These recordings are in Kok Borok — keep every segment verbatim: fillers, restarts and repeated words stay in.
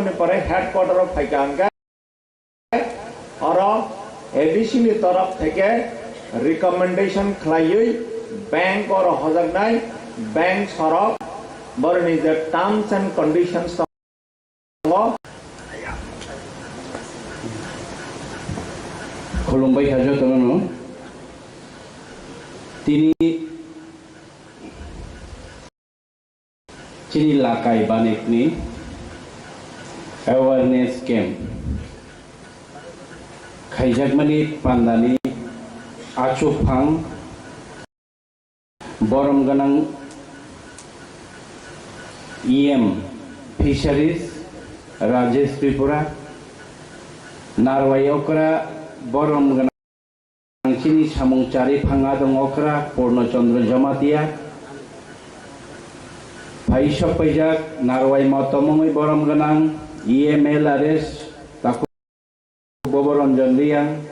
ni pore headquarter o phaikha hwnkhe, oro A D C ni torof theke recommendation khlaiwi bank oro hojaknai bank sorok boroni je terms and conditions tongo. Khulumbai kha jotono no. Tini chini Lakai Banikni awareness camp khaijakmani pandani achuphang borom gwnang E M Fisheries Rajesh Tripura, Narwai Okra borom gwnang chini samung chari phang adong okra Purno Chandra Jamatia, phai sok paijak Narwai Moto mungwi borom gwnang E M L R S Taku Bobo Ranjan Reang,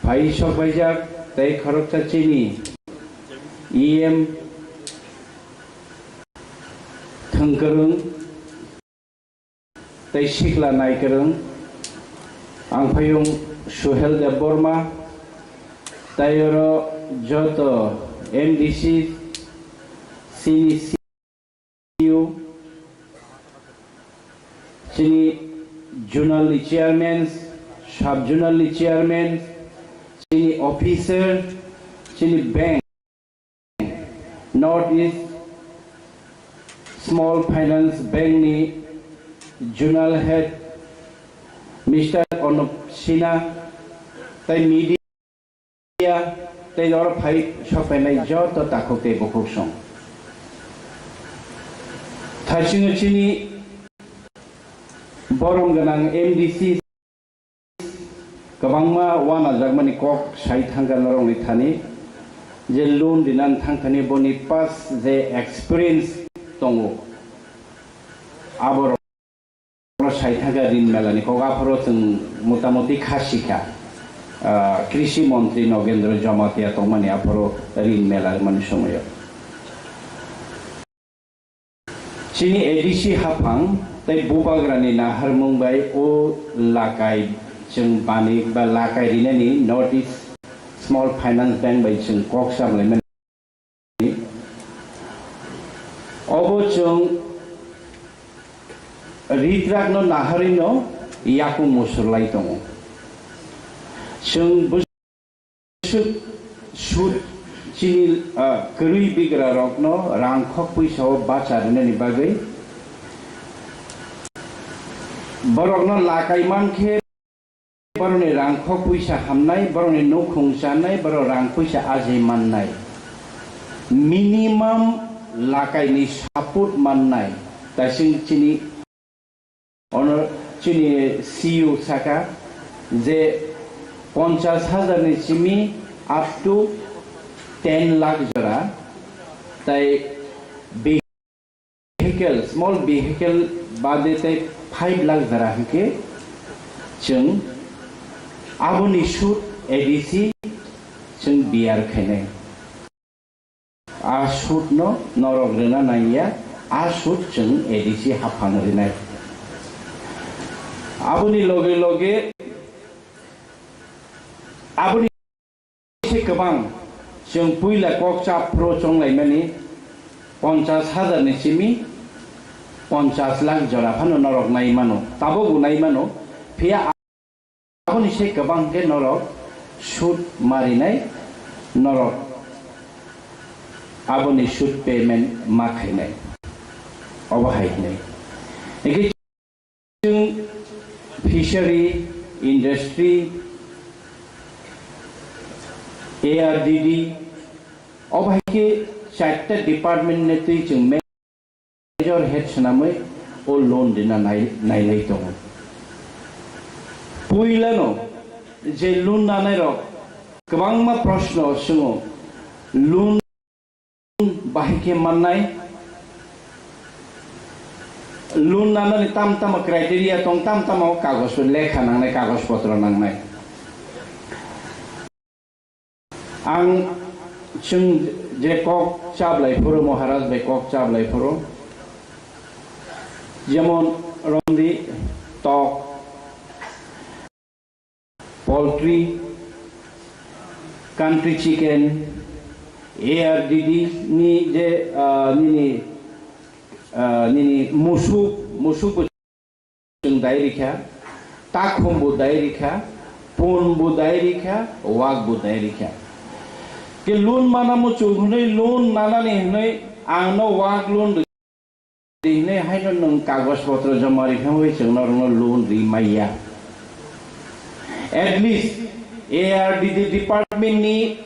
phai sok paijak tei khoroksa chini E M Thwngkwrwng tei sikla naikwrwng, ang phayung Suhel Debbarma, tei oro joto M D C, chini C E O, chini zonal ni chairman, sub zonal ni chairman, chini officer, chini bank, North East Small Finance Bank ni zonal head Mister Anup Sinha, tei media tei oro phai sok painai joto takhuk tei bukhuk song. Thaisingo chini borom gwnang M D C kwbangma wanajakmani kok sai thangkha norokni thani, je loan rinani thangthani boni past je experience tongo, aborok sai thangkha rin melani kok, aphoro chwng motamoti kha sikha, ah, Krishi Montri Nogendra Jamatia tongmani aphoro rin mela mani somoyo. Chini A D C haphang tei bubagrani naharmung bai o lakai chwng bani ba lakai rinani North East Small Finance Bank bai chwng kok samlaimani. Obo chwng ritrakno naharwino yakung musurlai tongo. Chwng bwswk sud chini, ah, kwrwi bigrarokno rang khok pwisao bacha rinani bagwi borokno lakai mankhe borokni rang khok pwisa hamnai, borokni nukhung chanai, borok rang pwisa ajai mannai. Minimum lakaini support mannai. Taising chini ono chini C E O saka je ponchas hajar ni simi up to ten lakh jora tai vehicle, small vehicle bade tei five lakh jora hwnkhe chwng aboni sud A D C chwng biyar khainai. A sud no norok rwna nangya, a sud chwng A D C haphang rwnai. Aboni loge loge aboni se kwbang chwng puila kok chap phro chonglaimani ponchas hajar ni simi ponchas lakh jora phano norok nai mano, tabukbo nai mano, phiya aboni se kwbang khe norok sud marinai, norok aboni sud payment ma khainai, obo hai hinai. Hingkhe chwng fishery, industry, A R D D, obo hai khe charta department ni twi chwng major head swnamwi o loan rina nai-, nailai tongo. Puilano je loan nanai rok kwbangma proshno swngo, loan bahai khe mannai, loan nanani tam tamo criteria tong, tam tamo kagoj lekha nangnai, kagoj potro nangnai. Ang chwng je kok chablai phuru, Maharaj bai kok chablai phuru, jemon romdi tok, poultry, country chicken, A R D D ni je, ah, nini, ah, nini musuk, musuk bo chwng dai rikha, takhum bo dai rikha, pun bo dai rikha, wak bo dai rikha. Ke loan mana muchung hwnwi loan nanani hwnwi ang no wak loan di hinwi haino nwng kagoj potro joma rikha hwnwi chwng norokno loan ri maya. At least A R D D department ni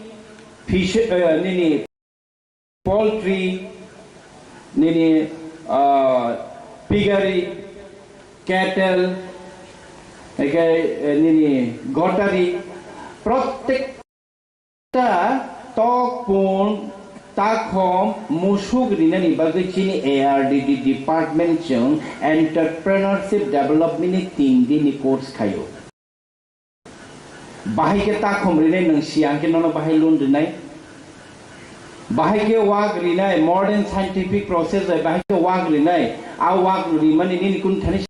fish, eh, nini poultry, nini, ah, piggery, cattle, eke, eh, nini gottery, prottek ta tok pun takhom musuk rinani bagwi chini A R D D department chwng entrepreneurship development ni tin din ni course khaio. Bahai khe takhom rinai nwng siyang khe nono bahai loan rinai. Bahai khe wak rinai modern scientific process bai bahai khe wak rinai. A wak rimani nini kun thani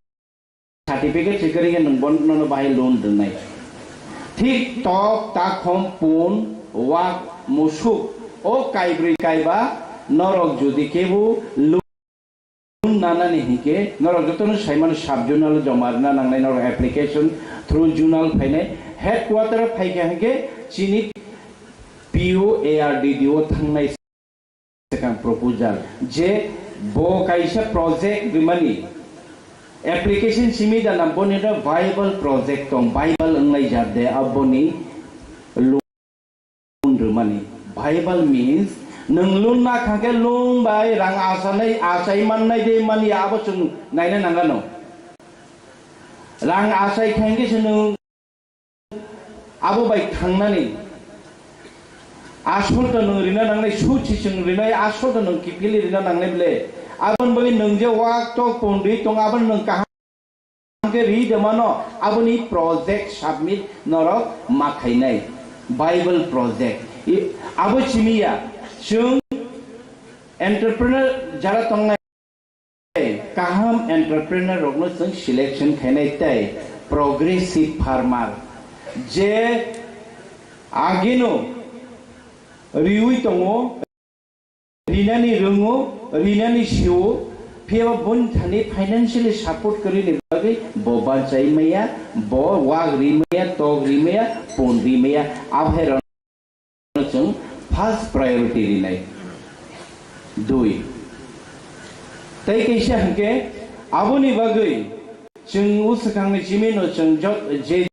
certificate se kwrwi khe nwng bono bahai loan rwnai. Thik tok takhom pun wak musuk o kaibrwi kaiba norok jodi kebo loan nanani hinkhe norok jotono saimano sub zonal joma rwna nangnai, norok application through zonal phainai, headquarter phaikha hinkhe chini P O A R D D O thangnai. Swkang proposal je bo kaisa project rimani application simi dana boni no viable project tong, viable wngnai jat de aboni loan rwmani. Viable means nwng loan na khangkhe loan bai rang asanai, achai mannai de mani abo chwng naina nangano. Rang achai khangkhe se nwng abo bai thangnani asol to nwng rina nangnai, suchi chwng rinai asol to nwng kiphilwi rina nangnai ble. Aboni bagwi nwng je wak tok pondwi tong, aboni nwng kaham khe ri de mano, aboni project submit norok ma khainai, viable project. I, abo simi ya, chwng entrepreneur jara tongnai, kaham entrepreneur rokno chwng selection khainai tei progressive farmer je ageno riwi tongo, rinani rwngo, rinani sio, phiyaba boni thani financially support kwrwini bagwi bo banchai maya, bo wak ri maya, tok ri maya, pon ri maya, abo hai rok chwng first priority rinai. Dui. Tei kaisa hwnkhe aboni bagwi chwng o swkangni chimino chwng jot-, je,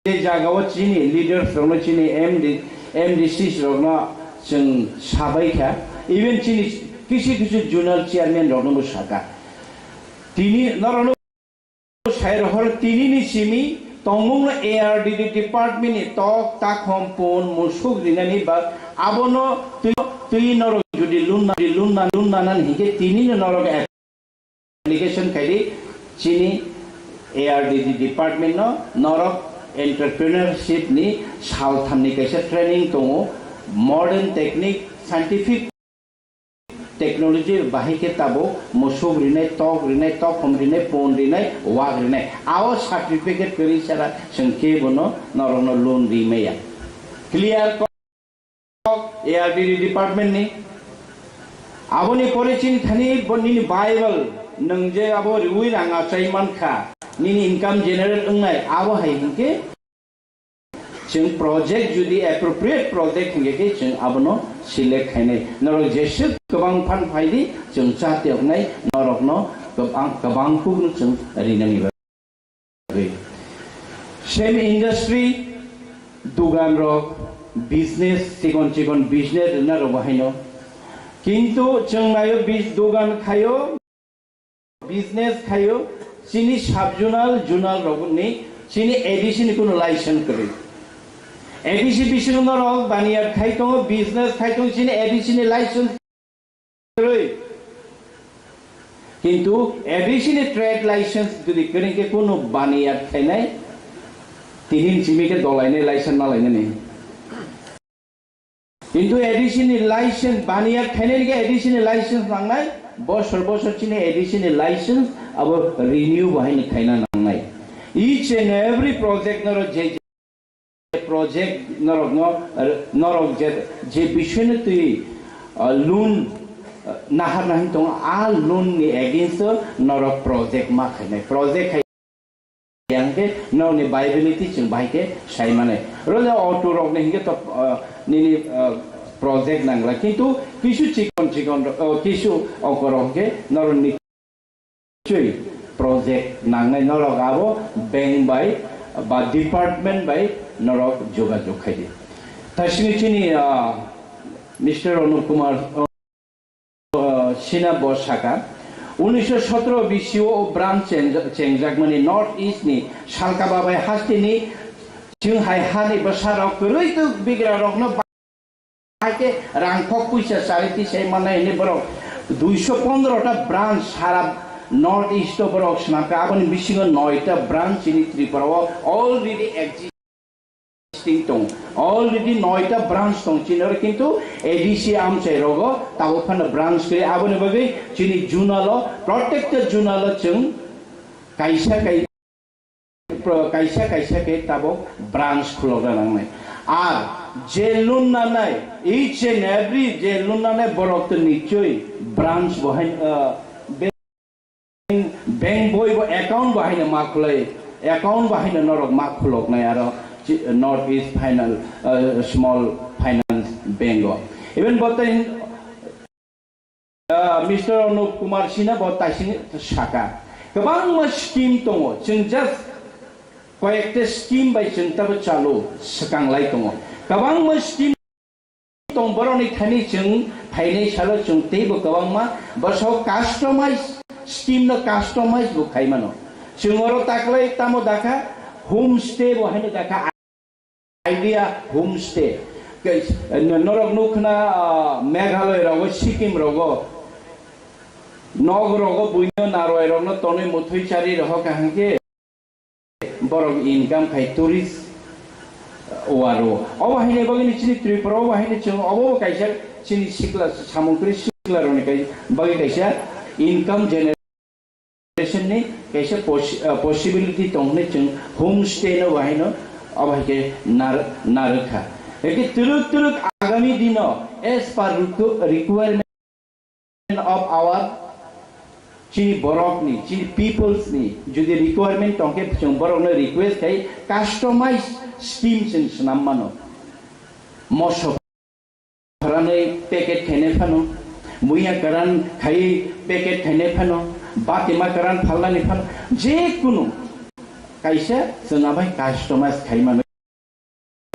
je jagao chini leaders rokno, chini M D, M D Cs rokno chwng sabai kha, even chini kisu kisu zonal chairman rokno bo saka. Tini norokno sai rohor tinini simi tongmungno A R D D department ni tok takhom pon musuk rinani ba abono twi, twi norok jodi lunna, lunna, lunna nan hingke tinino norok application khaidi chini A R D D department no norok entrepreneurship ni salthamni kaisa training tongo, modern technique, scientific technology bahai khe tabuk musuk rinai, tok rinai, tokhom rinai, pon rinai, wak rinai. Ao certificate kwrwi sara chwng khe bono norokno loan ri maya. Clear kok A R D D department ni. Aboni pore chini thani bo nini Bible nwng je abo riwi rang achai mankha, nini income generate wngnai, abo hai hinkhe Chwng project jodi appropriate project hingke khe chwng abono select khainai. Norok jeswk kwbang phan phaidi chwng cha tiyoknai norokno kwbang, kwbang kukno chwng rinani bagwi. Same industry, dugan rok, business, chikon chikon business rwna rok bo haino. Kintu chwng naio bis-, dugan khaio, business khaio, chini sub-zonal, zonal rokni chini A D C ni kuno license kwrwi. A D C bisingo norok baniya khai tongo, business khai tongo, chini A D C ni license kwrwi. Kintu A D C ni trade license jodi kwrwi khe kuno baniya khainai, tini simi khe dolainai license ma lainani. Kintu A D C ni license baniya khainani khe A D C ni license nangnai, Bosor bosor chini A D C ni license abo renew bo haino khaina nangnai. Each and every project norok je je project norokno, norok je, je bisoino twi, ah, loan, ah, naharna hin tongo, a loan ni against o norok project ma khainai. Project khai yang khe norokni viability chwng bahai khe sai manai. Oro le auto rokni hinkhe to, ah, nini, ah, project nangla. Kintu kisu chikon chikon, ah, kisu ongkorok hinkhe norokni Chwi project nangnai norok abo bank bai ba department bai norok jogajog khai di. Taisini chini, ah, Mister Anup Kumar, ah, Sinha bo saka, unisho sotro bisio o branch cheng-, chengjakmani North East ni Salkaba bai hasteni chwng hai hani bwsarok kwrwi twk bigra rokno Hai khe rang kok puisa chari tisai mannai hwnwi borok duiso pondro ta branch sara North East o borok swnam kha. Aboni bisingo noi ta branch chini Tripura o already existing tong. Already noi ta branch tong chini oro, kintu A D C amchai rogo tabuk phano branch khe. Aboni bagwi chini zonal o, protected zonal o chwng kaisa kai Pro-, kaisa kaisa khe tabuk branch khulokna nangnai. Ar je loan nanai, each and every je loan nanai borok to nichoi branch bo hai, ah, bank, bank boi bo account bo haino ma khulai, account bo haino norok ma khuloknai aro chi-, North East Final, ah, Small Finance Bank o. Even bo tei Ah, Mister Anup Kumar Sinha bo taising saka. Kwbangma scheme tongo. Chwng just koyekta scheme bai chwng tabo chalo swkang lai tongo. Kwbangma scheme tong borokni thani chwng phainai salo chwng teibo kwbangma bwsao customize scheme no customize bo khai mano. Chwng oro taklai tamo dakha home stay bo haino dakha. Idea homestay. Ke-, n-, norok nukna, ah, Meghalaya rogo, Sikkim rogo, nog rogo buino narwai rokno tonwi muthwi chari rohor kaham khe borok income khai tourist, ah, waro. Obo haini bagwi chini Tripura obo haini chwng obo kaisa chini sikla samung kwrwi sikla rokni kai-, bagwi kaisa income generation ni kaisa pos-, ah, possibility tong hwnwi chwng home stay no bahai no abo hai khe nar-, narwk kha. Hai khe twrwk twrwk agami dino as per requ-, requirement of our chini borok ni, chini peoples ni jodi requirement tong khe chwng borok no request khai customize scheme chwng swnam mano. Moso Pharanwi packet khainai phano, muiya karan khai packet khainai phano, batima karan phalnani phano, je kunu kaisa chwng abai customize khai mano.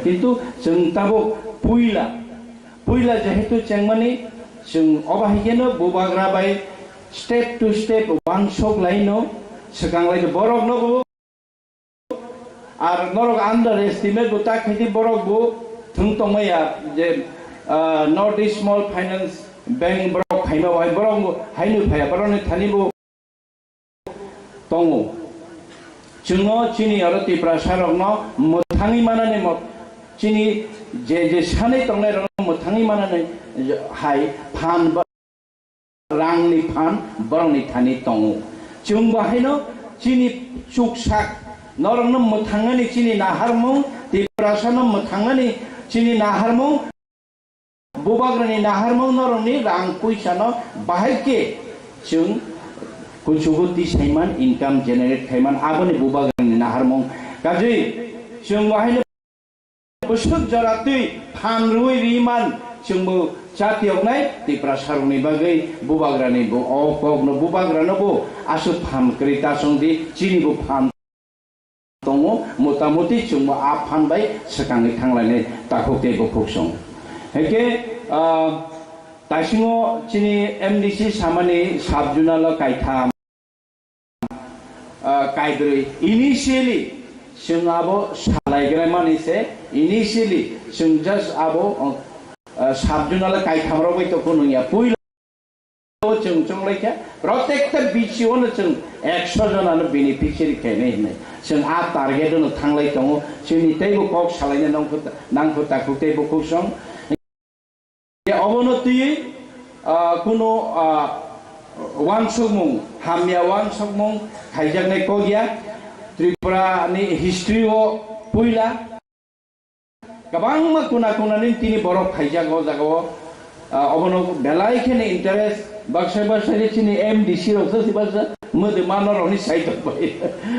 Kintu chwng tabuk puila, puila jehetu chengmani chwng obo hai kheno bubagra bai step to step wansok laino swkang lai borokno bo Ar norok underestimate bo ta khaidi borok bo thwng tongmaya je, ah, North East Small Finance Bank borok phaima bai borok bo haino phaya borokni thani bo tongo. Chwngno chini aro Tiprasa rokno mwthangwi manani mo-, chini je je sanwi tongnai rokno mwthangwi manani hai phan ba Rangni phan borokni thani tongo. Chwng bo haino chini chuksak norokno mwthangnani chini naharmung, Tiprasano mwthangnani chini naharmung, bubagrani naharmung norokni rang puisano bahai khe chwng kuchugo tisaiman, income generate khaiman, aboni bubagrani naharmung. Kajui chwng bo haino Bwswk jora twi phan rwui riman chwngbo chatiyoknai Tiprasarokni bagwi bubagrani bo o kokno bubagrano bo aswk phan kwrwi ta chwng di chini bo phan tongo, motamuti chwngbo a phan bai swkangwi thanglainai takhuk tei bukhuk song. Hwnkhe, ah, taisingo chini M D C samani sub-zonal o kaitham. Ah, kaibrwi. Initially, chwng abo salaigra mani se, initially, chwng just abo, ah, sub-zonal kaitham rok bai tongkho nungya. Puila o chwng chonglai kha, protekta B C O no chwng ekso jona no beneficiary khainai hinwi. Chwng a target no thanglai tongo. Chwngni teibo kok salaina nangkho, nangkho takhuk tei bukhuk song. Obono twiwi, ah, kuno, ah, uansukmung, hamya uansukmung khaijaknai kok ya. Tripura ni history o puila kwbangma kuna kuna ni tini borok khaijak o jaga o. Ah, obono belai kheno interest, baksa baksa ni chini M D C rok se sibasa mwdwma norok ni side bai.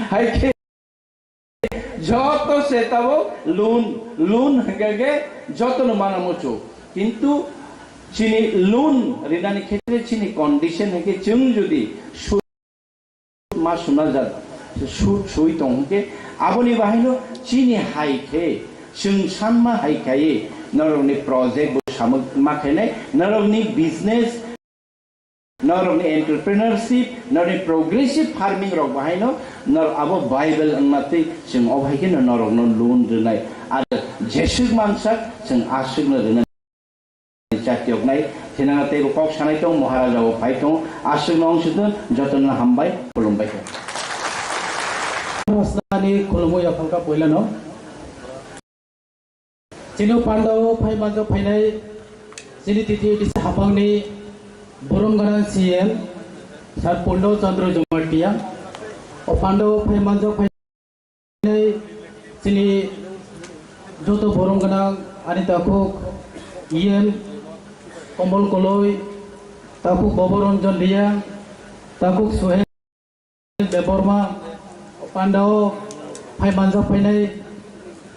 Hai khe joto se tabuk loan, loan hwnkhe jotono mana muchuk. Kintu chini loan rinani khetre chini condition hwnkhe chwng jodi sud ma suna jat, sud sui tong hwnkhe aboni bahaino chini hai khe chwng sanma hai khaiwi norokni project bo samuk ma khainai, norokni business, norokni entrepreneurship, norokni progressive farming rok bahaino norok abo viable wngma twi chwng o hai kheno norokno loan rwnai. Ar jeswk mangsa chwng aswkno rwnai. Chakyoknai thinana teibo kok sanai tong, Maharaja bo phai tong, aswkno wng sitwng, jotono hambai, khulumbai kha. Rosnani khulumo yaphang kha puilano. Chini pandao phai manjak phainai chini T T A D C hapangni borom gwnang C M Sir Purno Chandra Jamatia. O pandao phai manjak phainai chini joto borom gwnang ani takhuk E M Komol Koloi, takhuk Bobo Ranjan Reang, takhuk Suhel Debbarma, pandao phai manjak phainai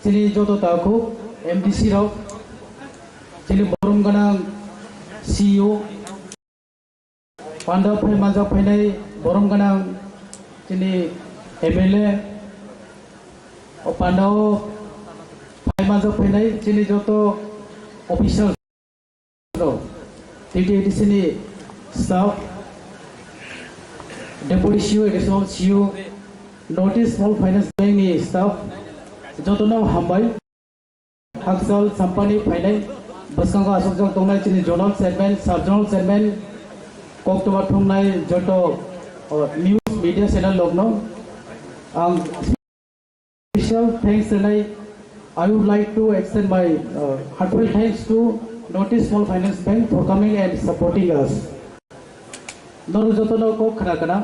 chini joto takhuk M D C rok, chini borom gwnang C E O, pandao phai manjak phainai borom gwnang chini M L A, o pandao phai manjak phainai chini joto official rok, T T A D C ni staff, Deputy C E O, Additional C E O, North East Small Finance Bank ni staff, jotono hambai. Hakchal sampani phainai, bwskango aswkjak tongnai chini zonal chairman, sub zonal chairman, koktwma thumnai joto, o, news media channel rokno ang special thanks and I, I would like to extend my, uh, heartfelt thanks to North East Small Finance Bank for coming and supporting us. Norok jotono kok khna khna,